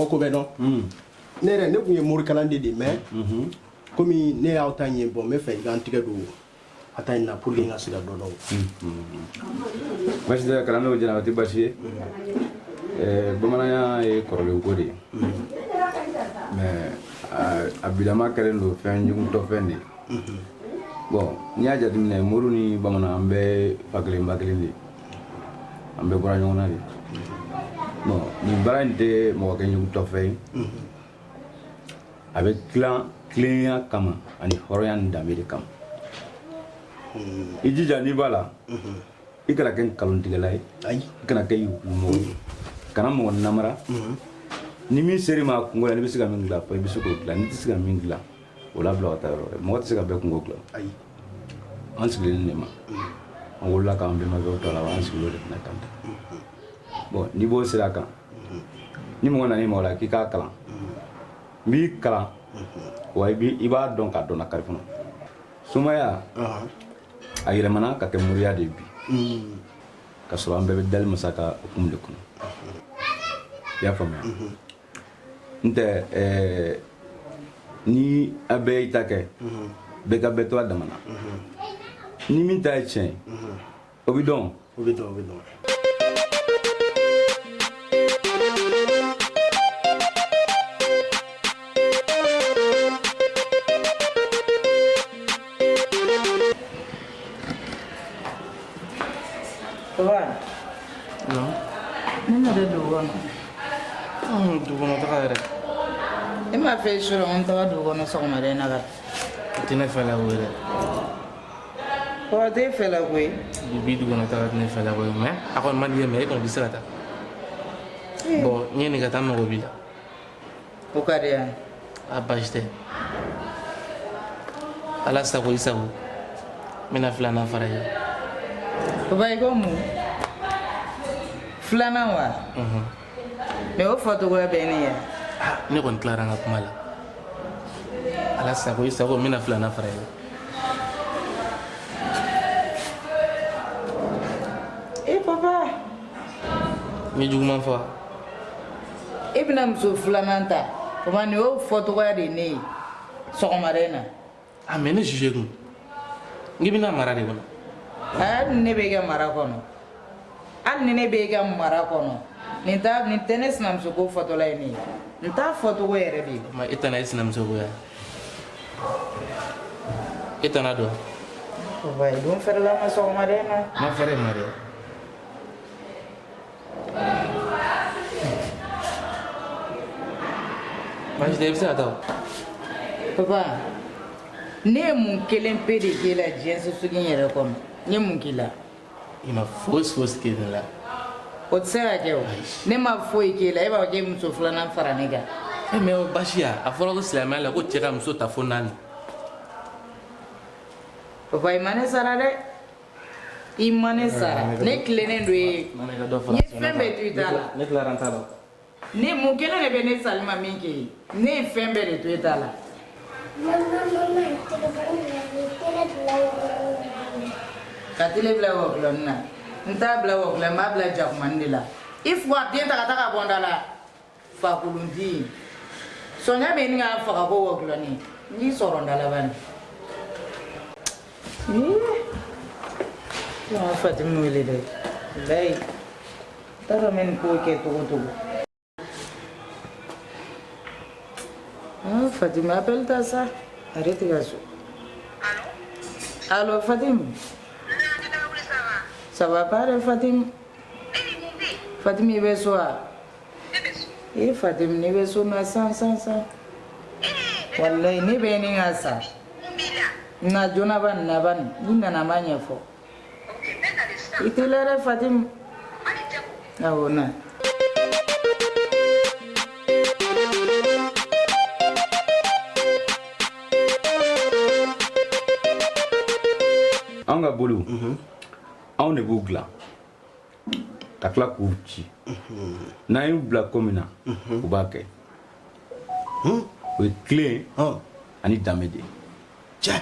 Karamɔgɔ, ko bɛ dɔn. Ne yɛrɛ, ne tun ye morikalanden de ye, mais komi ne y'aw ta in ye, bon, n bɛ fɛ i ka n tigɛ don a ta in na pour que n ka se ka dɔ dɔn. Baasi tɛ, kalandenw jɛna, o tɛ baasi ye. Bamananya ye kɔrɔlen ko de ye, mais a bilama kɛlen don fɛn jugutɔfɛn de ye. Bon, n'i y'a jateminɛ, mori ni bamanan, an bɛɛ fa kelen ba kelen de ye, an bɛɛ bɔra ɲɔgɔn na de. Bon, nin baara in tɛ mɔgɔ kɛ ɲugutɔfɛn ye. A bɛ tilan tilennenya kama ani hɔrɔnya ni danbe de kama. I jija, n'i b'a la, i kana kɛ nkalontigɛla ye. Ayi. I kana kɛ yuruguyugu ye, kana mɔgɔ namara. Ni min ser'i ma a kungo la, n'i bɛ se ka min dilan, i bɛ se k'o dilan. N'i tɛ se ka min dilan, o labila ka taa yɔrɔ wɛrɛ. Mɔgɔ tɛ se ka bɛɛ kungo dilan. Ayi. An sigilen de ma, an wolola k'an bɛnbakɛw to a la, an sigilen o de fana kan. Bon, n'i b'o sira kan, ni mɔgɔ nan'i ma o la k'i k'a kalan, n b'i kalan wa i b'a dɔn k'a dɔn na kari fana. Sumaya, a yɛlɛmana ka kɛ moriya de ye bi, ka sɔrɔ an bɛɛ bɛ dali masa ka hukumu de kɔnɔ. I y'a faamuya? N tɛ ni a bɛɛ y'i ta kɛ, bɛɛ ka bɛɛ to a dama na. Ni min ta ye tiɲɛ ye, o bɛ dɔn. O bɛ dɔn, o bɛ dɔn. Papa. Non. Ne ma bɛ dugu kɔnɔ. Dugu kɔnɔ taga yɛrɛ. E m'a fɛ sɔrɔ n taga dugu kɔnɔ sɔgɔmada in na ka. O tɛ ne fɛla ko ye dɛ. Papa, t'e fɛla ko ye. Bi dugu kɔnɔ taga tɛ ne fɛla ko ye, mais a kɔni man di ye, mais e kɔni bɛ se ka taa. Bon, n ye nin ka taa, n mago b'i la. O ka di yan. A baasi tɛ. Ala sago i sago. N bɛna filanan fara i kan. Papa, i ko mun? Filanan wa? Mais o fɔcogoya bɛ ne ye. Ne kɔni tilara n ka kuma la. Ala sago i sago, n bɛna filanan fara i kan. E papa. N ye juguman fɔ wa? E bɛna muso filanan ta. Papa, nin y'o fɔcogoya de ye ne ye sɔgɔmada in na. A mais ne juge kun. N k'i bɛna mara de kɔnɔ. Hali ni ne bɛ kɛ mara kɔnɔ, hali ni ne bɛ kɛ mara kɔnɔ, nin t'a nin tɛ ne sinamuso ko fɔtɔla ye ne ye. Nin t'a fɔcogo yɛrɛ de ye. Ma e tana ye sinamuso ko ya. E tana dɔn. Papa, i dun fɛrɛla ma sɔgɔmada in na. Ma fɛrɛ ma dɛ. Baasi tɛ, i bɛ se ka taa o. Papa, ne ye mun kelen pe de k'e la diɲɛ sosogi in yɛrɛ kɔnɔ? N ye mun k'i la? I ma fosi fosi kɛ ne la. O tɛ se ka kɛ o. Ne ma foyi k'e la, e b'a fɔ k'e muso filanan fara ne kan. E mais o baasi ya, a fɔra ko silamɛya la ko cɛ ka muso ta fo naani. Papa, i ma ne sara dɛ. I ma ne sara. Ne tilennen don e ye. N ye fɛn bɛɛ to i ta la. Ne tilara n ta la. Ne mun kelen de bɛ ne Salima min kɛ ye? Ne ye fɛn bɛɛ de to e ta la. Ka tele bila wɔkulɔnin na. N t'a bila wɔkulɔ, n b'a bila jakumani de la. I fuga a den ta ka taa ka bɔ n da la. Fakolonti. Sɔnya bɛ ɲini k'a faga ko wɔkulɔnin. N k'i sɔrɔ n da laban. Ii. Fatimi wele dɛ. Walayi. N t'a dɔn n bɛ nin ko kɛ cogo o cogo. Ah, Fatima, appelle ta sa. Arrête ka so. Allo? Allo, Fatim. Ça va pas dɛ, Fatim? Fatim, i bɛ so wa? E Fatim, n'i bɛ so na san san san. Walayi, ne bɛ ɲini ka sa. Na joona bani, na bani. N'i nana n b'a ɲɛfɔ. I teliya dɛ, Fatim. Awɔ, na. An ka boliw, anw de b'u dilan ka tila k'u ci. N'an y'u bila ko min na, u b'a kɛ. O ye tilen ani danbe de ye. Cɛ,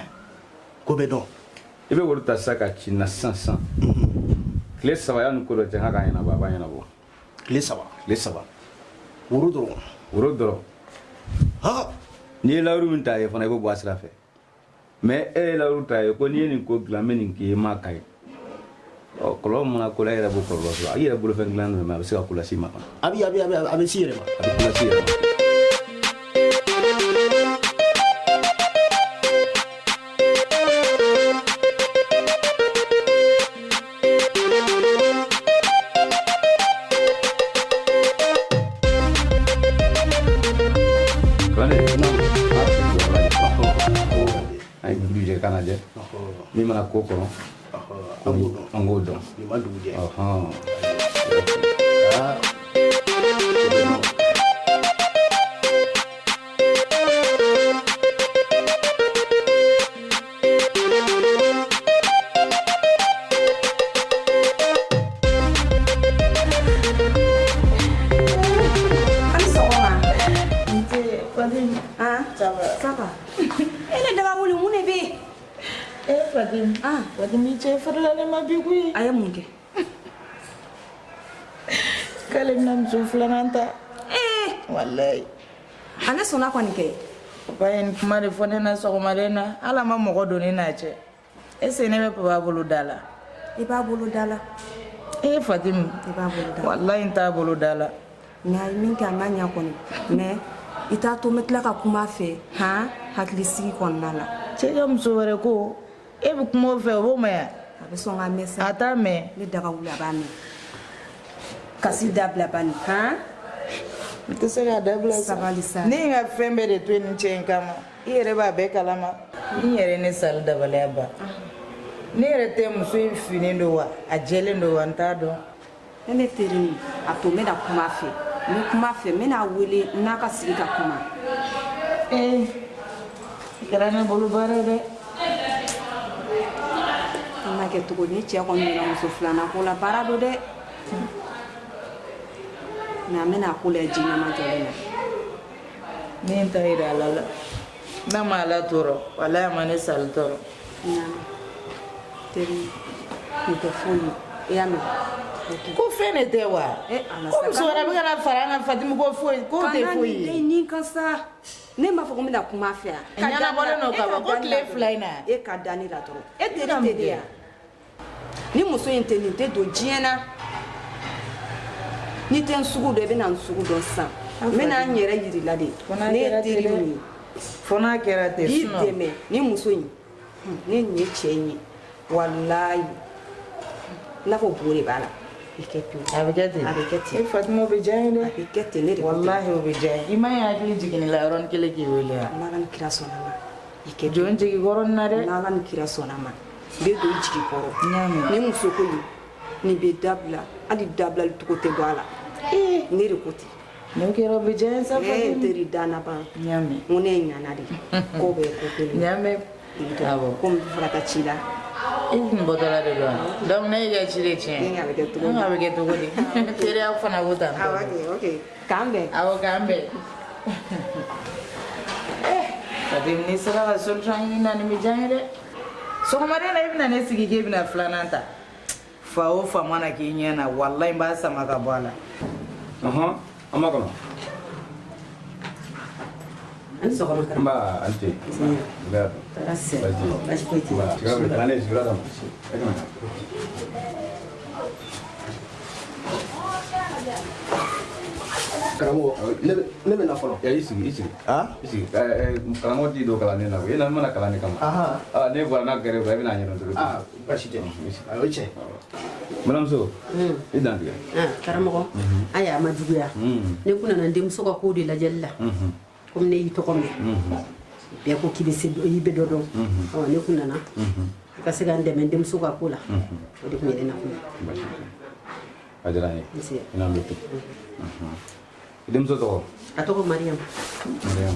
ko bɛ dɔn. I bɛ wari ta sisan ka ci na sisan sisan. Tile 3 yanni ko dɔ cɛ, n ka k'a ɲɛnabɔ, a b'a ɲɛnabɔ. Tile 3? Tile 3. Woro dɔrɔn. Woro dɔrɔn. N'i ye layiru min ta ye fana, i b'o bɔ a sira fɛ. Mais e ye layiru ta ye ko n'i ye nin ko dilan, n bɛ nin k'i ye, i m'a ka ye. Ɔ, kɔlɔlɔ mana ko la, e yɛrɛ b'o kɔlɔlɔ sɔrɔ. I yɛrɛ bolofɛn dilan don, mais a bɛ se ka ko las'i ma fana. A bɛ s'i yɛrɛ ma. A bɛ ko las'i yɛrɛ ma. Kalanden, an ye dugu jɛ ka na jɛ min mana ko kɔnɔ, An b'o dɔn. An k'o dɔn. Bi ma dugu jɛ. Ɔhɔn. Aa, o bɛ dɔn. Ani sɔgɔma. Nse Fatim. Ah, Ça va? Ça va. E ne daga wuli, mun de bɛ yen? Eh Fatim. Ah. Fatim, i cɛ farila ne ma bi koyi. A ye mun kɛ? K'ale bɛna muso filanan ta. Ee! Walayi. Ale sɔnna kɔni kɛ. Papa ye nin kuma de fɔ ne na sɔgɔmada in na. Hali a ma mɔgɔ don ne n'a cɛ. Est ce que ne bɛ papa bolo da la? I b'a bolo da la. Eh Fatim. I b'a bolo da la. Walayi, n t'a bolo da la. Mais a ye min kɛ, a ma ɲa kɔni. Mais i t'a to n bɛ tila ka kuma a fɛ han, hakilisigi kɔnɔna la. Cɛ ka muso wɛrɛ ko, e bɛ kuma o fɛ, o b'o mɛn yan? A bɛ sɔn k'a mɛn sa. A t'a mɛn. Ne daga wuli, a b'a mɛn. Kasi dabila bani han. N tɛ se k'a dabila sa. Sabali sa. Ne ye n ka fɛn bɛɛ de to yen nin cɛ in kama. I yɛrɛ b'a bɛɛ kalama. N yɛrɛ ne sali dabaliya ban. Ne yɛrɛ tɛ muso in finnen don wa, a jɛlen don wa, n t'a dɔn. Ne teri nin, a to n bɛna kuma a fɛ. N bɛ kuma a fɛ, n bɛna wele n'a ka sigi ka kuma. Ee, i kɛra ne bolo baara ye dɛ. An b'a kɛ cogo di? Ni cɛ kɔni nana muso filanan ko la, baara don dɛ. Mais an bɛna a ko lajɛ ji ɲɛma jɔlen na. Ne ye n ta yira Ala la. N'a ma Ala tɔɔrɔ, walayi a ma ne sali tɔɔrɔ. Naamu. Teri, nin tɛ foyi ye. I y'a mɛn? Ko fɛn de tɛ wa? Eh, Ala Ko sa, muso wɛrɛ bɛ ka na fara an kan Fatimi, ko foyi, k'o tɛ Kana foyi nin ye. den nin kan sa. Ne m'a fɔ ko n bɛna kuma a fɛ yan. Ɲɛnabɔlen don ka ban, ko tile fila in na. E ka da ne la dɔrɔn. E teri Ka mun tɛ ne kɛ? yan. Ni muso in tɛ nin tɛ don diɲɛ na. N'i tɛ n sugu dɔn, i bɛna n sugu dɔn sisan. N bɛna n yɛrɛ yir'i la de. Fo n'a Ne ye kɛra ten teri dɛ. min ye. Fo n'a kɛra ten B'i sinon. dɛmɛ ni muso in. Ne nin ye cɛ in ye. Walayi. I n'a fɔ bo de b'a la. I kɛ pewu. A bɛ kɛ ten. A bɛ kɛ ten. E Fatima, o bɛ diya n ye dɛ. A bɛ kɛ ten, ne de ko ten. Walahi, o bɛ diya n ye. I ma ye hakili jiginni la yɔrɔnin kelen k'i wele wa? N'Ala ni kira sɔnna ma. I kɛ Jɔ n jigi kɔrɔ nin na dɛ. N'Ala ni kira sɔnna ma. N bɛ don i jigi kɔrɔ. N y'a mɛn. Ni muso ko in, nin bɛ dabila. Hali dabilali cogo tɛ bɔ a la. Ee. Ne de ko ten. N'o kɛra, o bɛ diya n ye sa Ne ye n Fatima. teri danna ban. N y'a mɛn. N ko ne ye ɲana de. Ko bɛɛ ye ko kelen. N y'a mɛn. Awɔ. Ko n bɛ fɛ ka taa ci la. I kun bɔtɔla de don wa? Donc ne y'i ka ci de tiɲɛ. A bɛ kɛ cogo di? A bɛ kɛ cogo di? Teriya fana ko tan. Ah, ok, ok. K'an bɛn. Awɔ, k'an bɛn. Eh, Fatim, n'i sera ka solution ɲini na, nin bɛ diya n ye dɛ. Sɔgɔmada in na, i bɛna ne sigi k'e bɛna filanan ta. Fa o fa mana k'i ɲɛ na, walayi n b'a sama ka bɔ a la. Ɔhɔn, an b'a kɔnɔ. Ani sɔgɔma karamɔgɔ. Nba, an tɛ. Nba. Tɔɔrɔ si tɛ. Baasi tɛ. Baasi foyi tɛ. Nba, sigiyɔrɔ bɛ kalanden sigiyɔrɔ d'a ma. E ka na. Karamɔgɔ, ne bɛ na fɔlɔ. Ya, i sigi, i sigi. Ah? I sigi. Ɛ, karamɔgɔ t'i don kalanden na koyi. E na mana kalan de kama. Ahan. Ah, ne bɔra n'a kɛra e bɛna ɲɛdɔn cogo di? Ah, baasi tɛ. A o tiɲɛ. Balimamuso, i dantigɛ. Ah, karamɔgɔ, ayi, a ma juguya. Ne kun nana n denmuso ka kow de lajɛli la. Komi ne y'i tɔgɔ mɛn. Bɛɛ ko k'i bɛ se, i bɛ dɔ dɔn. Ɔ, ne kun nana. I ka se ka n dɛmɛ n denmuso ka ko la. O de kun ye ne nakun ye. Baasi tɛ. A diyara n ye. Nse. I n'an bɛ to. I denmuso tɔgɔ? A tɔgɔ Mariam. Mariam.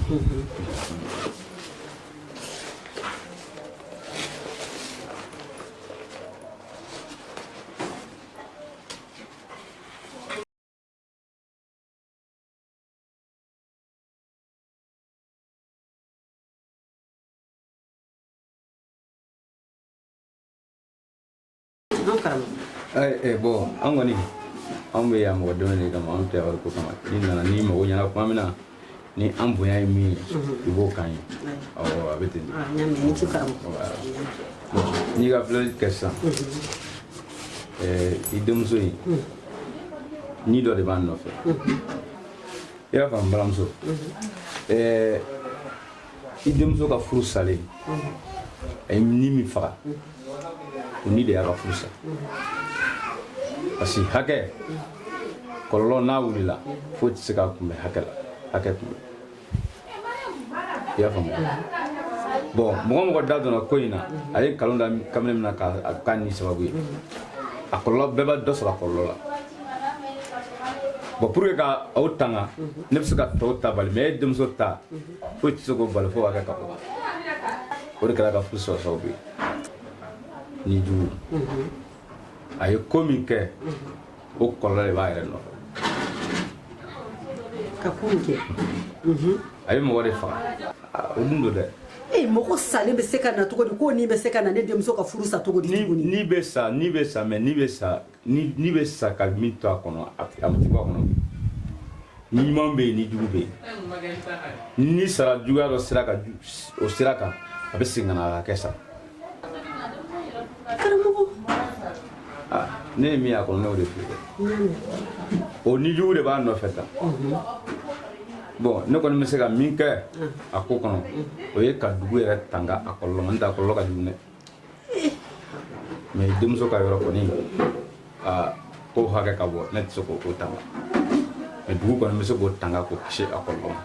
An karamɔgɔ. Ɛ ɛ, bon, an kɔni Anw bɛ yan mɔgɔ dɛmɛ de kama, anw tɛ wariko kama. N'i nana n'i mago ɲɛna tuma min na, ni an bonya ye min ye, i b'o k'an ye. Awɔ, a bɛ ten de. N y'a mɛn, i ni ce karamɔgɔ. Bon, n'i ka filɛli kɛ sisan, i denmuso in, ni dɔ de b'a nɔfɛ. I y'a faamu, balimamuso? I denmuso ka furu salen, a ye ni min faga, o ni de y'a ka furu sa, parce que hakɛ kɔlɔlɔ n'a wulila, foyi tɛ se k'a kunbɛn hakɛ la, hakɛ kunbɛn. I y'a faamu? Bon, mɔgɔ mɔgɔ da donna ko in na, a ye nkalon da kamalen min na k'a k'a ni sababu ye, a kɔlɔlɔ bɛɛ bɛ dɔ sɔrɔ a kɔlɔlɔ la. Bon, pour que ka aw tanga, ne bɛ se ka tɔw ta bali, mais e denmuso ta, foyi tɛ se k'o bali fo ka kɛ ka bɔ. O de kɛra ka furu sɔrɔ sababu ye. Ni jugu a ye ko min kɛ, o kɔlɔlɔ de b'a yɛrɛ nɔfɛ. Ka ko min kɛ? A ye mɔgɔ de faga, o dun don dɛ. Ee, mɔgɔ salen bɛ se ka na cogo di k'o ni bɛ se ka na ne denmuso ka furu sa cogo di tuguni? Ni bɛ sa, ni bɛ sa, mais ni bɛ sa, ni bɛ sa ka min to a kɔnɔ, a ti bɔ a kɔnɔ. Ni ɲuman bɛ yen, ni jugu bɛ yen. Ni sara juguya dɔ sira kan, o sira kan, a bɛ segin ka na a hakɛ sara. Karamɔgɔ. Ne ye min y'a kɔnɔ, ne y'o de f'i ye dɛ. O ni jugu de b'a nɔfɛ tan. Bon, ne kɔni bɛ se ka min kɛ a ko kɔnɔ, o ye ka dugu yɛrɛ tanga a kɔlɔlɔ ma. N tɛ, a kɔlɔlɔ ka jugu dɛ. Mais denmuso ka yɔrɔ kɔni, aa, ko hakɛ ka bɔ, ne tɛ se k'o tanga, mais dugu kɔni bɛ se k'o tanga k'o kisi a kɔlɔlɔ ma.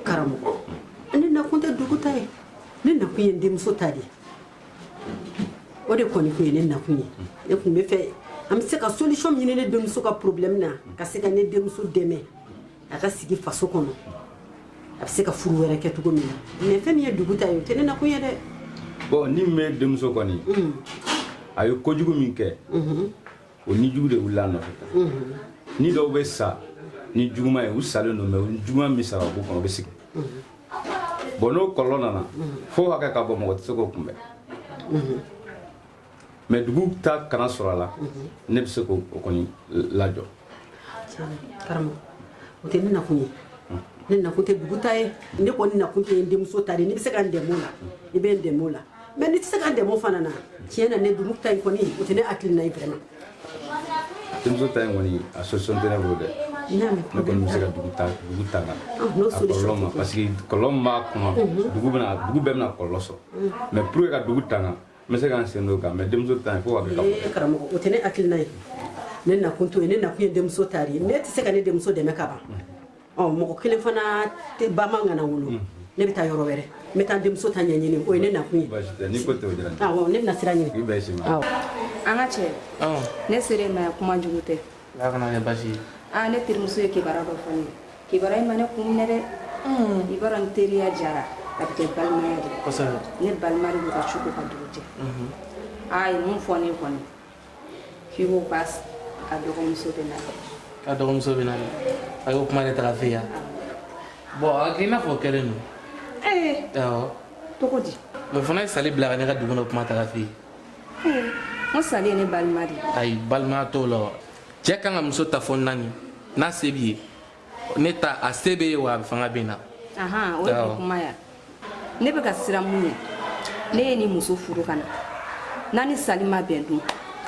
Karamɔgɔ, ne nakun tɛ dugu ta ye, ne nakun ye n denmuso ta de ye. O de kɔni kun ye ne nakun ye. Ne kun bɛ fɛ an bɛ se ka solution ɲini ne denmuso ka problème na, ka se ka ne denmuso dɛmɛ a ka sigi faso kɔnɔ, a bɛ se ka furu wɛrɛ kɛ cogo min na. Mais fɛn min ye dugu ta ye, o tɛ ne nakun ye dɛ. Bon, ni min bɛ denmuso kɔni, a ye kojugu min kɛ, o ni jugu de wulila a nɔfɛ. Ni dɔw bɛ sa ni juguman ye, u salen don, mais ni juguman min sara o b'u kɔnɔ, u bɛ sigi. Bon, n'o kɔlɔlɔ nana fo hakɛ ka bɔ, mɔgɔ tɛ se k'o kunbɛn. Mais dugu ta kana sɔrɔ a la, ne bɛ se k'o kɔni lajɔ. Karamɔgɔ, o tɛ ne nakun ye. Ne nakun tɛ dugu ta ye, ne kɔni nakun tɛ n denmuso ta de. N'i bɛ se ka n dɛmɛ o la, i bɛ n dɛmɛ o la, mais n'i tɛ se ka n dɛmɛ o fana na, tiɲɛ na, ne dugu ta in kɔni, o tɛ ne hakilina ye vraiment. Denmuso ta in kɔni, a solution tɛ ne bolo dɛ. Ne kɔni bɛ se ka dugu ta, dugu tanga a kɔlɔlɔ ma, parce que kɔlɔlɔ min b'a kɔnɔ, dugu bɛna, dugu bɛɛ bɛna kɔlɔlɔ sɔrɔ. Mais pour que ka dugu tanga, n bɛ se ka n sen don o kan, mais denmuso ta in, fo ka kɛ ka bɔ. Karamɔgɔ, o tɛ ne hakilina ye. Ne nakun t'o ye, ne nakun ye denmuso ta de ye. Ne tɛ se ka ne denmuso dɛmɛ ka ban. Ɔ, mɔgɔ kelen fana tɛ ba man ŋana wolo. Ne bɛ taa yɔrɔ wɛrɛ, n bɛ taa n denmuso ta ɲɛɲini, o ye ne nakun ye. Baasi tɛ, n'i ko ten, o diyara n ye. Awɔ, ne bɛna sira ɲini. I bɛn si ma. Awɔ. An ka cɛ, ne sera ma yan, kuma jugu tɛ. Ala kana kɛ baasi ye. Aa, ne terimuso ye kibaruya dɔ fɔ ne ye. Kibaruya in ma ne kun minɛ dɛ. I b'a dɔn, n teriya jara, a bɛ kɛ balimaya de. Ne balima de don ka su ko ka dugu jɛ. Aa, ye mun fɔ ne kɔni, k'i ko k'a a dɔgɔmuso bɛ na. A dɔgɔmuso bɛ na, a y'o kuma de ta ka f'i ye. Bon, a kɛ i n'a fɔ o kɛlen don. Ee! Awɔ. Cogo di? Mais fana ye Sali bila ka ne ka dugu dɔ kuma ta ka f'i ye. Ee, n ko Sali ye ne balima de ye. Ayi, balimaya t'o la wa. Cɛ kan ka muso ta fɔ naani n'a se b'i ye. Ne ta, a se bɛ ye wa, a fanga bɛ n na. Ahan, o ye bi kuma ya. Ne bɛ ka siran mun ɲɛ, ne ye nin muso furu ka na n'a ni Sali ma bɛn dun,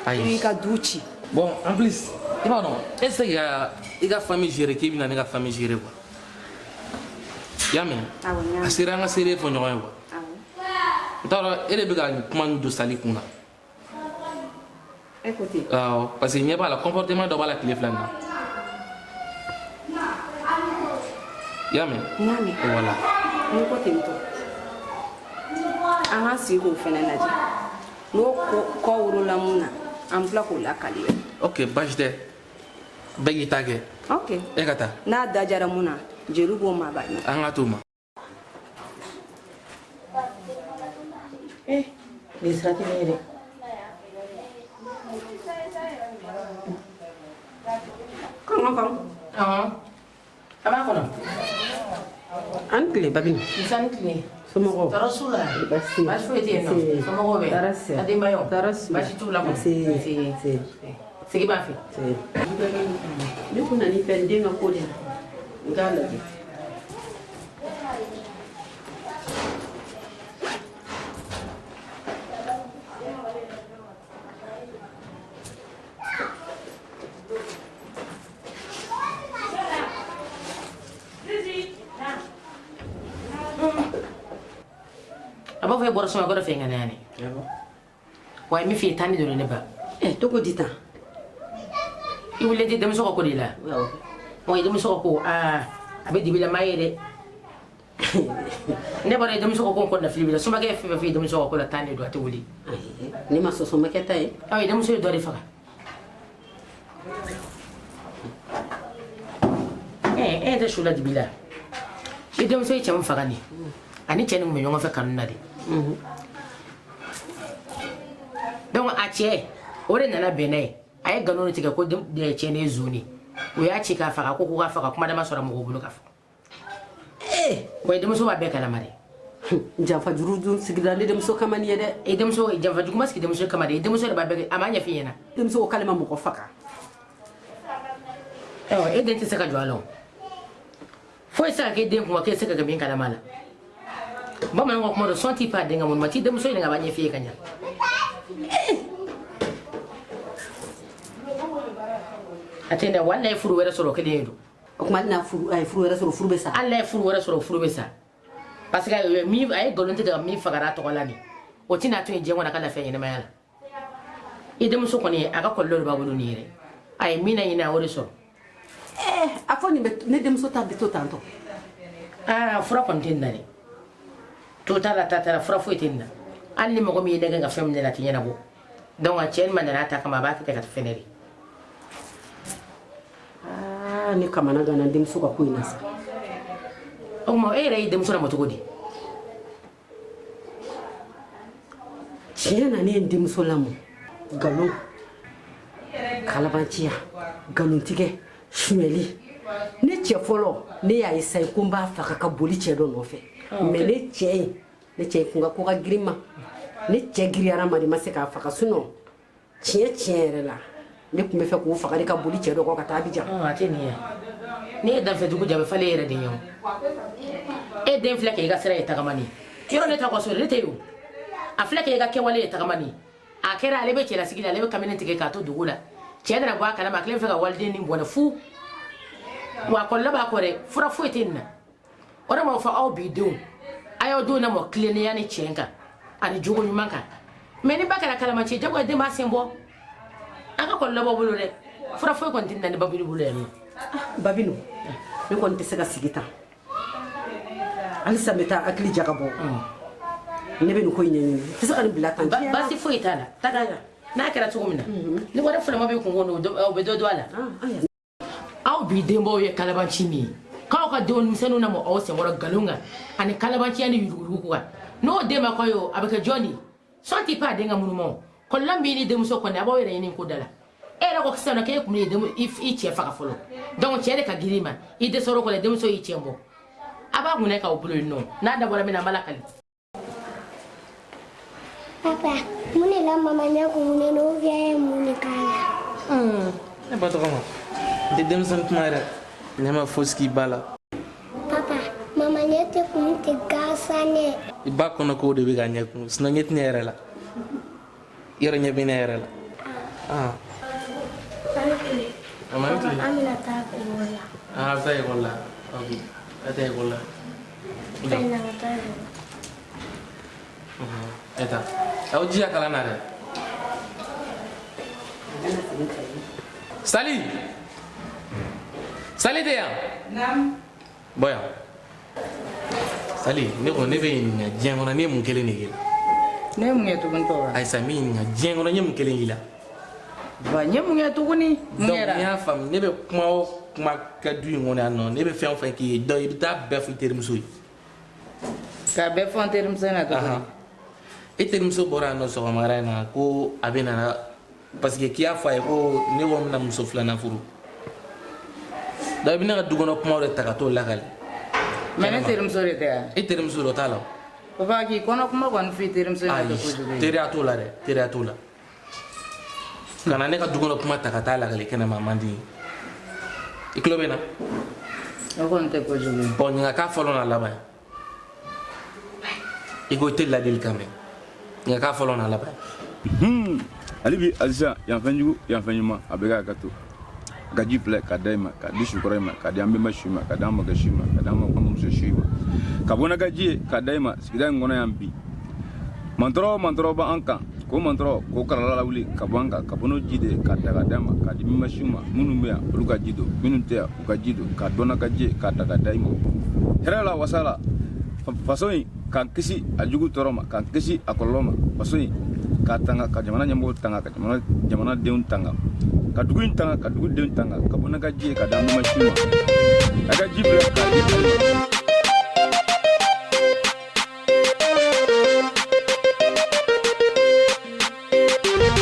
i b'i ka du ci. Bon, en plus, i b'a dɔn, e tɛ se k'i ka i ka famille gérer k'i bɛna ne ka famille gérer quoi. I y'a mɛn? Awɔ, n y'a mɛn. A sera an ka seere fɔ ɲɔgɔn ye quoi. Awɔ. N t'a dɔn, e de bɛ ka nin kuma nin don Sali kun na. E ko ten? Awɔ, parce que ɲɛ b'a la, comportement dɔ b'a la tile fila in na. I y'a mɛn? N y'a mɛn. Voilà. N'i ko ten tɔ, an k'an sigi k'o fɛnɛ lajɛ. N'o kɔ worola mun na, an tila k'o lakali. Ok, baasi tɛ. Bɛɛ k'i ta kɛ. Ok. E ka taa. N'a dajara mun na, jeliw b'o mabɔ. An ka t'o ma. Eh, nin sira tɛ ne ye dɛ. Kɔngɔ kɔn. A b'a kɔnɔ. An tile, Babini. Nsa, ni tile. Somɔgɔw? Tɔɔrɔ s'u la. Baasi. Baasi foyi tɛ yen nɔ. Somɔgɔw bɛ? Tɔɔrɔ si. A denbayaw? Tɔɔrɔ si. Baasi t'u la kɔni? Nse. Nse. Nse. Sigi b'a fɛ. Ne kun nan'i fɛ n den ka ko de la. N k'a lajɛ. A b'a fɔ e bɔra Somakɛ dɔ fɛ yen ka na yan dɛ. Wa min f'i ye taa ni dɔrɔn ne ba. Ɛ cogo di tan? I wulilen tɛ denmuso ka ko de la. Wa i denmuso ka ko aa a bɛ dibi la maa ye dɛ. Ne bɔra i denmuso ka ko kɔnɔna fili b'i la. Somakɛ ye fɛn fɛn f'i ye denmuso ka ko la taa ne don a tɛ wuli. Ne ma sɔn Somakɛ ta ye. Aw i denmuso ye dɔ de faga. E tɛ su la dibi la. I denmuso ye cɛ min faga nin ani cɛ nin tun bɛ ɲɔgɔn fɛ kanu na de. Donc a cɛ o de nana bɛn n'a ye. A ye nkalon de tigɛ ko cɛ nin ye zon de. O y'a ci k'a faga ko k'a faga kuma dama sɔrɔ mɔgɔw bolo ka fɔ. Wa i denmuso b'a bɛɛ kalama de. Janfa juru dun sigira ne denmuso kama nin ye dɛ. I denmuso janfa jugu ma sigi denmuso kama dɛ. I denmuso de b'a bɛɛ a m'a ɲɛf'i ɲɛna. Denmuso ko k'ale ma mɔgɔ faga. Ayiwa e den tɛ se ka jɔ a la o. Foyi tɛ se ka k'e den kun k'e tɛ se ka kɛ min kalama la. Bamananw ka kuma don sɔn t'i pan den ka mɔni ma t'i denmuso ɲininka a b'a ɲɛf'i ye ka ɲa. A tɛ dɛ wa hali n'a ye furu wɛrɛ sɔrɔ o kelen ye don. O tuma hali n'a furu a ye furu wɛrɛ sɔrɔ furu bɛ sa. Hali n'a ye furu wɛrɛ sɔrɔ furu bɛ sa. Parce que a ye nkalon tigɛ ka min fagara a tɔgɔ la nin o tɛna to yen diɲɛ kɔnɔ a ka lafiya ɲɛnamaya la. I denmuso kɔni a ka kɔlɔlɔ de b'a bolo nin yɛrɛ. A ye min laɲini a y'o de sɔrɔ. A fɔ nin bɛ ne denmuso ta bɛ to tan tɔ. Aa fura kɔni tɛ nin na dɛ. To t'a la ta t'a la fura foyi tɛ nin na. Hali ni mɔgɔ min ye nɛgɛ ka fɛn min la a tɛ ɲɛnabɔ. Donc a cɛ nin ma nana a ta kama a b'a kɛ ten ka fɛnɛ de. Aa ne kamana ganna n denmuso ka ko in na sa. O tuma e yɛrɛ y'i denmuso lamɔ cogo di? Tiɲɛ na ne ye n denmuso lamɔ nkalon kalabanciya nkalontigɛ sonyɛli ne cɛ fɔlɔ ne y'a ye sayi ko n b'a faga ka boli cɛ dɔ nɔfɛ mais ne cɛ in ne cɛ kun ka ko ka girin ma ne cɛ giriyara ma de ma se k'a faga sinon tiɲɛ tiɲɛ yɛrɛ la ne tun bɛ fɛ k'o faga de ka boli cɛ dɔ kɔ ka taa Abijan. A tɛ nin ye n'i ye danfɛjugu jaabi falen e yɛrɛ den ye o e den filɛ k'e ka sira ye tagamani yɔrɔ ne ta kɔ so ne tɛ yen o a filɛ k'e ka kɛwale ye tagamani a kɛra ale bɛ cɛlasigi la ale bɛ kamalen tigɛ k'a to dugu la cɛ nana bɔ a kalama a kelen fɛ ka waliden nin bɔnɛ fu wa a kɔlɔlɔ b'a kɔ dɛ fura foyi tɛ nin na o de b'a fɔ aw b'i denw a y'aw denw lamɔ tilennenya ni tiɲɛ kan ani jogo ɲuman kan mais ni ba kɛra kalabanci ye jagoya den b'a sen bɔ an ka kɔlɔlɔ b'aw bolo dɛ fura foyi kɔni tɛ na ni Babinu bolo yan nɔ. Babinu ne kɔni tɛ se ka sigi tan halisa n bɛ taa hakili jagabɔ ne bɛ nin ko in ɲɛɲini n tɛ se ka nin bila tan. Baasi foyi t'a la taga n'a kɛra cogo min na ni wari fɔlɔma bɛ kun kɔnɔ o bɛ dɔ don a la. Aw bi denbaw ye kalabanci min ye k'aw ka denmisɛnninw lamɔ aw senkɔrɔ nkalon kan ani kalabanciya ni yuruguyurugu kan n'o den ma kɔ ye o a bɛ kɛ jɔn de ye sɔn t'i pan a den ka munuma o kɔlɔlɔ min ni denmuso kɔni a b'aw yɛrɛ ɲini ko da la e yɛrɛ ko sisan nɔ k'e tun bɛ i cɛ faga fɔlɔ donc cɛ de ka girin i ma i dɛsɛr'o kɔ la denmuso y'i cɛ bɔ a b'a kunna k'aw bolo yen nɔ n'a dabɔra min na an b'a lakali. Papa, mun de la mama ɲɛ kumunen don ou bien e ye mun de k'a la? Ne ba tɔgɔma n tɛ denmisɛnnin kuma yɛrɛ ne ma fosi k'i ba la. Papa, mama ɲɛ tɛ kumu tɛ gansan dɛ. I ba kɔnɔ k'o de bɛ ka ɲɛ kumu sinon ɲɛ tɛ ne yɛrɛ la yɔrɔ ɲɛ bɛ ne yɛrɛ la. An bɛna taa ekɔli la. A bɛ taa ekɔli la ok a bɛ taa ekɔli la. An bɛna taa ekɔli la. E taa aw jija kalan na dɛ. Sali Sali tɛ yan. Naamu. Bɔ yan. Sali ne kɔni ne bɛ ɲininka diɲɛ kɔnɔ ne ye mun kelen de k'i la. Ne ye mun kɛ tuguni papa. Ayisa n b'i ɲininka diɲɛ kɔnɔ n ye mun kelen k'i la. Ba n ye mun kɛ tuguni. Mun Donc kɛra. n'i y'a faamu ne bɛ kuma o kuma kɛ du in kɔnɔ yan nɔ ne bɛ fɛn o fɛn k'i ye donc i bɛ taa bɛɛ fɔ i terimuso ye. K'a bɛɛ fɔ n terimuso ɲɛna cogo di. E terimuso bɔra yan nɔ sɔgɔmada in na ko a bɛ na parce que k'i y'a fɔ a ye ko ne ko n bɛna muso filanan furu. Donc i bɛ ne ka du kɔnɔ kumaw de ta ka t'o lakali. Mais ne terimuso de tɛ yan. E terimuso dɔ t'a la o. Papa k'i kɔnɔ kuma kɔni f'i terimuso ɲɛna tɛ kojugu Ayi ye. teriya t'o la dɛ teriya t'o la. Kana ne ka du kɔnɔ kuma ta ka taa lakale kɛnɛma, a man di n ye. I tulo bɛ n na? O kɔni tɛ kojugu ye. Bon, nin ka k'a fɔlɔ n'a laban ye. I ko i tɛ ladilikan mɛn, nin ka k'a fɔlɔ n'a laban ye. Hali bi halisa, yan fɛn jugu, yan fɛn ɲuman, a bɛ ka ka to ka ji filɛ ka da i ma, ka di sukɔrɔ i ma, ka di an bɛnba su ma, ka di an mɔkɛ su ma, ka di an mamuso su ma, ka bɔ n'a ka ji ye ka da i ma. Sigida in kɔnɔ yan bi, mantɔrɔ o mantɔrɔ b'an kan, k'o mantɔrɔ k'o kalala lawuli ka bɔ an kan, ka bɔ n'o ji de ye ka da ka d'a ma, ka di bɛnba su ma. Minnu bɛ yan, olu ka ji don, minnu tɛ yan, u ka ji don, ka dɔn n'a ka ji ye k'a ta ka da i ma hɛrɛ la, wasa la, faso in k'an kisi a jugu tɔɔrɔ ma, k'an kisi a kɔlɔlɔ ma, faso in k'a tanga, ka jamana ɲɛmɔgɔw tanga, ka jamana jamanadenw tanga, ka dugu in tanga, ka dugudenw tanga, ka bɔ n'a ka ji ye ka d'an bɛnba su ma. A ka ji filɛ k'a di aw ma.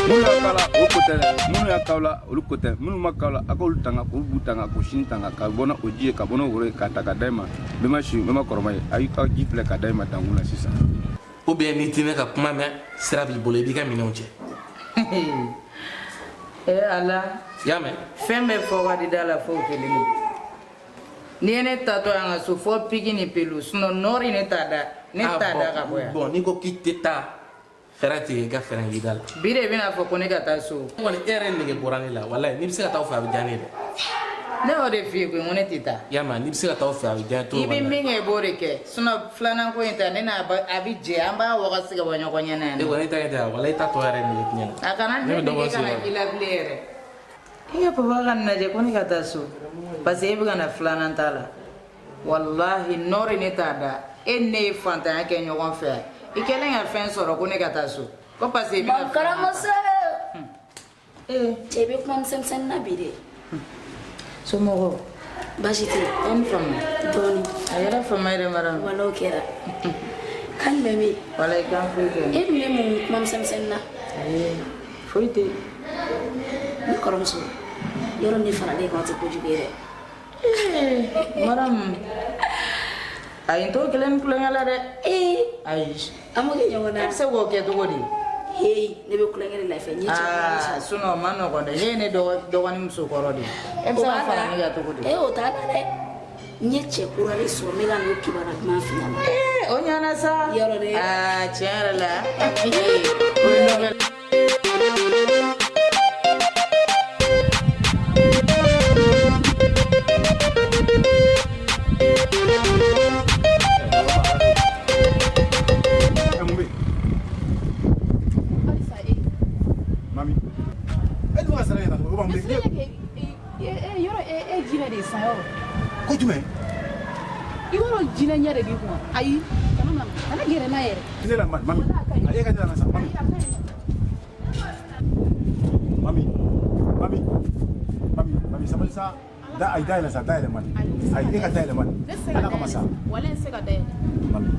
Minnu y'a k'a la, o ko tɛ dɛ. Minnu y'a k'aw la, olu ko tɛ. Minnu ma k'aw la, a k'olu tanga, k'olu b'u tanga, k'u sini tanga, ka bɔ n'o ji ye, ka bɔ n'o woro ye, k'a ta ka d'a ma. Bɛnba su, bɛnba kɔrɔma ye, a y'i ka ji filɛ ka d'a ma dankun na sisan. Ou bien n'i tɛ ne ka kuma mɛn, sira b'i bolo, i b'i ka minɛnw cɛ. E Ala! I y'a mɛn? Fɛn bɛɛ fɔ ka di da la fo kelen de. N'i ye ne tatɔ yan ka so fɔ piki ni pelu, sinon nɔɔri ne t'a da, ne t'a da ka bɔ yan. Bon, n'i ko k'i tɛ taa, fɛɛrɛ tigɛ, i ka fɛɛrɛ k'i da la. Bi de bɛna fɔ ko ne ka taa so. Ne kɔni, e yɛrɛ nege bɔra ne la, walayi. N'i bɛ se ka taa o fɛ, a bɛ diya ne ye dɛ. Ne y'o de f'i ye koyi, n ko ne tɛ taa. I y'a mɛn? N'i bɛ se ka taa o fɛ, a bɛ diya n ye trop. I bɛ min kɛ, i b'o de kɛ, sinon filanan ko in ta, ne n'a a bɛ jɛ, an b'a wagasi ka bɔ ɲɔgɔn ɲɛ na yan. E kɔni, e ta kɛ ten, walayi, i ta tɔ yɛrɛ nege tiɲɛ na. A kana ne nege kana k'i la bilen yɛrɛ. I ka papa ka nin lajɛ ko ne ka taa so parce que e bɛ ka na filanan ta la. Walahi, nɔɔri ne t'a da. E ni ne ye fantanya kɛ ɲɔgɔn fɛ, i kɛlen ka fɛn sɔrɔ ko ne ka taa so ko parce que i bɛ ka filanan ta. Ee, cɛ bɛ kuma misɛnmisɛnnin na bi dɛ. Somɔgɔw? Baasi tɛ yen. E ni fama? Dɔɔni. A kɛra fama yɛrɛ mara. Wala, o kɛra. Kan jumɛn bɛ yen? Walayi, kan foyi tɛ. E dun bɛ mun kuma misɛnmisɛnnin na? Ayi, foyi tɛ. Ne kɔrɔmuso, yɔrɔ ne faralen kan, o tɛ kojugu ye dɛ. Maramu, ayi, n t'o kelen ni tulonkɛ la dɛ. Ee! Ayi. An b'o kɛ ɲɔgɔn na. E bɛ se k'o kɛ cogo di? Heyi, ne bɛ tulonkɛ de la i fɛ, n ye cɛ kura de sɔrɔ. Sinon o ma nɔgɔn dɛ. Ne ye ne dɔgɔnin muso kɔrɔ de ye. E bɛ se ka fara ne kan cogo di? Ee, o t'a la dɛ. N ye cɛ kura de sɔrɔ, n bɛ ka n'o kibaruya duman f'i ɲɛna. Ee, o ɲɛna sa. Yɔrɔ dɛ. Aa, tiɲɛ yɛrɛ la, o ye nouvelle. Mami, e dun ka sira ɲɛna, o b'an Ne kɛ yɔrɔ e jinɛ de ye sa yɔrɔ. Ko jumɛn? I b'a dɔn, jinɛ ɲɛ de b'i kun. Ayi, kana na, kana gɛrɛ n'a yɛrɛ. Ne la, mami, e ka ne la sa, mami. Mami, mami, mami, mami, sabali sa. Da, ayi, dayɛlɛ sa, dayɛlɛ mani. Ayi, e ka dayɛlɛ mani. Ne tɛ se ka Ala kama sa. dayɛlɛ, walayi, n tɛ se ka dayɛlɛ. Mami.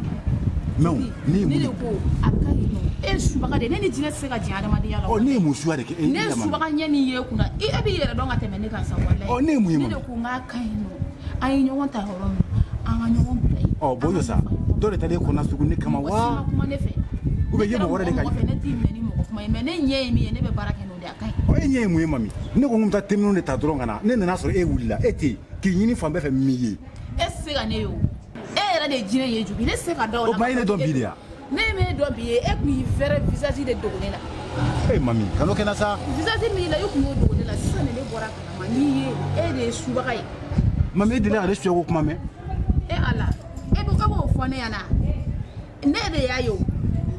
Mais ne ye Ne mun de ko a ka ɲi nɔ, e ye subaga de ye, ne ni jinɛ tɛ se ka jɛ adamadenya la. Ɔ, ne ye mun suya de kɛ e Ne la, mami? subaga ɲɛ min ye kunna, e b'i yɛrɛ dɔn ka tɛmɛ ne kan sa, walayi. Ɔ, ne ye mun ye, Ne mami? de ko n k'a ka ɲi nɔ, an ye ɲɔgɔn ta yɔrɔ min, an ka ɲɔgɔn bila yen. Ɔ, bon, sa. Dɔ de taara e kɔnɔ sugu ne kama Mɔgɔ si wa? ma kuma ne fɛ. Ou bien i ye mɔgɔ wɛrɛ de ka Mɔgɔ fɛ, ne t'i minɛ ni mɔgɔ kuma ye, mais ne ɲɛ ye min ye, ne bɛ baara kɛ n'o de ye, a ka ɲi. Ɔ, e ɲɛ ye mun ye, mami? Ne ko n ko n bɛ taa teminɛw de ta dɔrɔn ka na. Ne nana sɔrɔ e wulila, e tɛ yen. K'i ɲini fan bɛɛ fɛ, min ye? E tɛ se ka ne ye o, e yɛrɛ de ye jinɛ ye jugu, ne tɛ se ka da o la. O tuma, e ne dɔn bi de ya? Ne m'e dɔn bi ye, e kun y'i vrai visage de dogo ne la. E mami, kan'o kɛ n na sa. Visage min la, e kun y'o dogo ne la, sisan de ne bɔra kalama n'i ye, e de ye subaga ye. Mami, e delila ka ne suya ko kuma mɛn? E Ala, e b'o fɔ ne ɲɛna, ne de y'a ye o.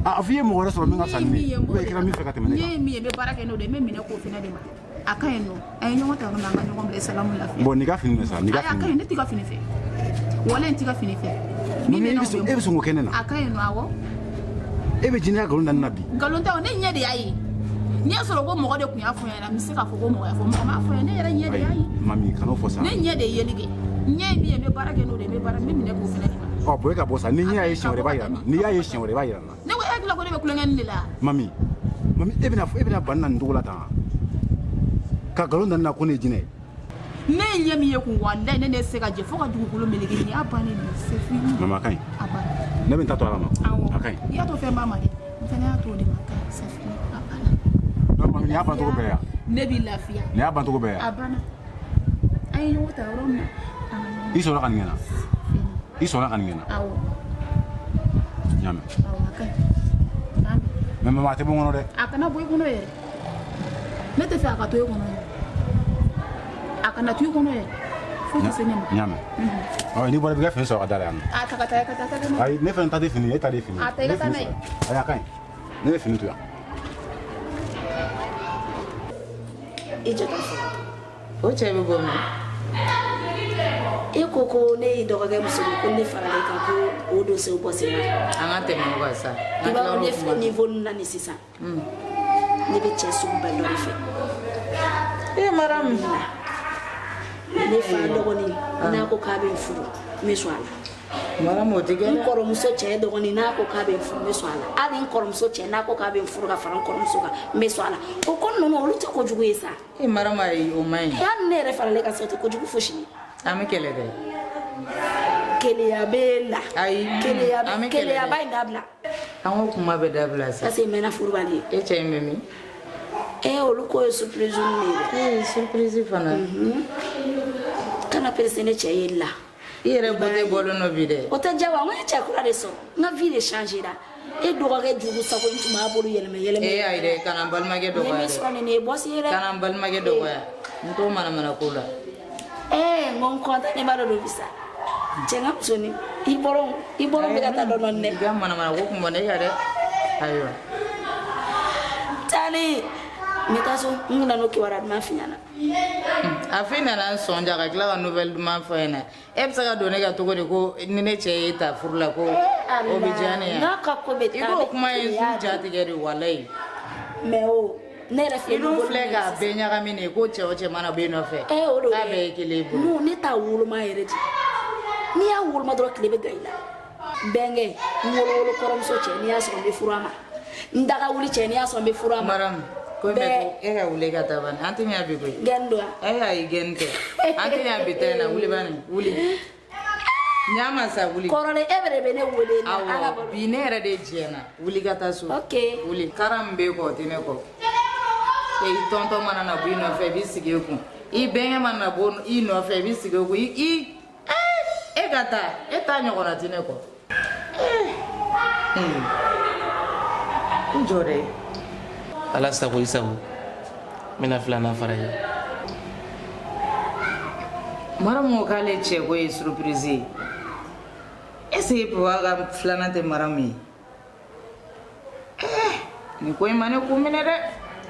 A fɔ i ye mɔgɔ wɛrɛ sɔrɔ min ka fisa ni ne Min ye, ou bien i kɛra min fɛ ka tɛmɛ ne ne kan. ye min ye, n bɛ baara kɛ n'o de ye, n bɛ minɛ k'o fana de ma. A ka ɲi nɔ, a ye ɲɔgɔn ta yɔrɔ min na, an ka ɲɔgɔn bila, salamu lafiya. Bon, nin ka fini de sa, nin ka Ayi, a ka fini. ɲi, ne t'i ka fini fɛ, walayi, n t'i ka fini fɛ. Mami, e bɛ sɔn k'o kɛ ne na? A ka ɲi nɔ, awɔ. E bɛ jinɛya nkalon da ne na bi? Nkalon tɛ o, ne ɲɛ de y'a ye. N'i y'a sɔrɔ ko mɔgɔ de tun y'a fɔ n ɲɛna, n bɛ se k'a fɔ ko mɔgɔ y'a fɔ, mɔgɔ m'a fɔ n ye, ne yɛrɛ ɲɛ de y'a ye. Mami, kan'o fɔ sa. Ne ɲɛ de ye yeli kɛ, n ɲɛ ye min ye, n bɛ baara kɛ n'o de ye, n bɛ baara, n bɛ minɛ k'o fana de ma. Ɔ bon, e ka bɔ sa. Ni ɲɛ y'a ye siɲɛ wɛrɛ, i b'a yira n na. N'i y'a ye siɲɛ wɛrɛ, i b'a yira n na. Ne ko e hakili la ko ne bɛ tulonkɛ nin de la. Mami, mami, e bɛna ban ne na nin cogo la tan, ka nkalon da ne na ko ne ye jinɛ ye? Ne ye ɲɛ min ye kun, walayi, ne ne se ka jɛ fo ka dugukolo meleke, nin y'a bannen de ye, c'est fini. Mama, a ka ɲi. A banna. Ne bɛ n ta to Ala ma. Awɔ. A ka ɲi. I y'a to fɛn ba ma dɛ, n fana y'a to o de ma, a ka ɲi, c'est fini, a banna. Non, mami. Nin y'a bancogo bɛɛ ye wa? Ne b'i lafiya. Nin y'a bancogo bɛɛ ye wa? A banna. An ye ɲɔgɔn ta yɔrɔ min na, an ka ɲɔgɔn. I sɔnna ka nin kɛ n na? I sɔnna ka nin kɛ n na? Awɔ. N y'a mɛn. Awɔ, a ka ɲi. K'an bɛn. Mais mama, a tɛ bɔ n kɔnɔ dɛ. A kana bɔ i kɔnɔ yɛrɛ. Ne tɛ fɛ a ka to i kɔnɔ yɛrɛ. A kana to i kɔnɔ yɛrɛ. Foyi tɛ se ne ma. N y'a mɛn. Ɔ, n'i bɔra, i b'i ka fini sɔrɔ ka da la yan nɔ. A ta ka taa, i ka taa, taa kɛ Ayi, ne fana ta tɛ fini ye, e ta de ye fini ye. A ta i ka taa n'a ye. Ayi, a ka ɲi. Ne bɛ fini to yan. I jɔ tan fɔlɔ. O cɛ bɛ bɔ min? E ko ko ne y'i dɔgɔkɛ muso ye, ko ne farala i kan, ko o don se o bɔ sen na. An ka tɛmɛ o kan sa. I b'a dɔn ne filɛ niveau min na nin sisan, ne bɛ cɛ sugu bɛɛ dɔ de fɛ. E Maramu. Ne fa dɔgɔnin, n'a ko k'a bɛ n furu, n bɛ sɔn a la. Maramu, o tɛ kɛ N dɛ. kɔrɔmuso cɛ dɔgɔnin, n'a ko k'a bɛ n furu, n bɛ sɔn a la. Hali n kɔrɔmuso cɛ, n'a ko k'a bɛ n furu ka fara n kɔrɔmuso kan, n bɛ sɔn a la. O ko ninnu, olu tɛ kojugu ye sa. E Maramu, ayi, o man ɲi. Hali ne yɛrɛ faralen kan sa, o tɛ kojugu fosi ye. An bɛ kɛlɛ dɛ. Keleya bɛ la. Ayi. Keleya An bɛ kɛlɛ dɛ. keleyaba in dabila. An ko kuma bɛ dabila sa. Parce que n mɛnna furubali ye. E cɛ in bɛ min? E, olu ko ye surprise de ye dɛ. Ee, surprise fana. Kana pressé ne cɛ ye la. I yɛrɛ beauté bɔlen don bi dɛ. O tɛ diya wa? N ko ye cɛ kura de sɔrɔ. N ka vie de changé ra. E dɔgɔkɛ jugu sago in tun b'a bolo yɛlɛmɛ yɛlɛmɛ. E ayi dɛ, kana n balimakɛ Ni dɔgɔya min dɛ. sɔrɔ nin ye bɔsi ye dɛ. Kana n balimakɛ dɔgɔya. N t'o manamana ko la. Ee, n ko n content ne b'a dɔn don bi sa. Cɛ, n ka musonin, i bɔrɔ bɛ ka taa dɔɔnin dɔɔnin dɛ. I ka manamana ko kun bɔ ne kan dɛ. Ayiwa. Taani n bɛ taa so, n kun nana o kibaruya duman f'i ɲɛna. A f'i nana n sɔn ja ka tila ka nouvelle duman fɔ n ɲɛna. E bɛ se ka don ne ka cogo di ko ni ne cɛ y'e ta furu la, ko o bɛ diya ne ye? N'a ka ko bɛ I taa b'o kuma in keleya su jatigɛ de, walayi. Mais o ne yɛrɛ filɛ I dun nin filɛ k'a bɛɛ ɲagami nin ye, ko cɛ o cɛ mana bɔ i nɔfɛ. Eh, o don K'a bɛɛ ye kelen ye bolo. Non, ne t'a woloma yɛrɛ de. N'i y'a woloma dɔrɔn, tile bɛ gan i la. Bɛnkɛ, n wolowolo kɔrɔmuso cɛ, n'i y'a sɔrɔ n bɛ furu a ma. N daga wuli cɛ, n'i y'a sɔrɔ n bɛ furu a ma. Maramu, ko in bɛ ko e ka wuli ka taa bani. An tɛ ɲɛ bi koyi. Gɛn don wa? E ayi, gɛn tɛ. An tɛ ɲɛ bi ta in na, wuli bani, wuli. Ɲa ma sa, wuli. Kɔrɔlen, e bɛ de bɛ ne wele na an ka Awɔ, baro. bi ne yɛrɛ de jɛna. Wuli ka taa so. Ok. Wuli. Kara min b'e kɔ, o tɛ ne kɔ. E i tɔntɔn mana na bɔ i nɔfɛ, i b'i sigi e kun. I bɛnkɛ mana na bɔ i nɔfɛ, i b'i sigi e kun. I e ka taa, e ta ɲɔgɔnna tɛ ne kɔ. N jɔ dɛ. Ala sago i sago, n bɛna filanan fara i kan. Maramu ko k'ale cɛ ko ye surprise ye. Est ce que papa ka filanan tɛ Maramu ye? Eh, nin ko in ma ne kun minɛ dɛ.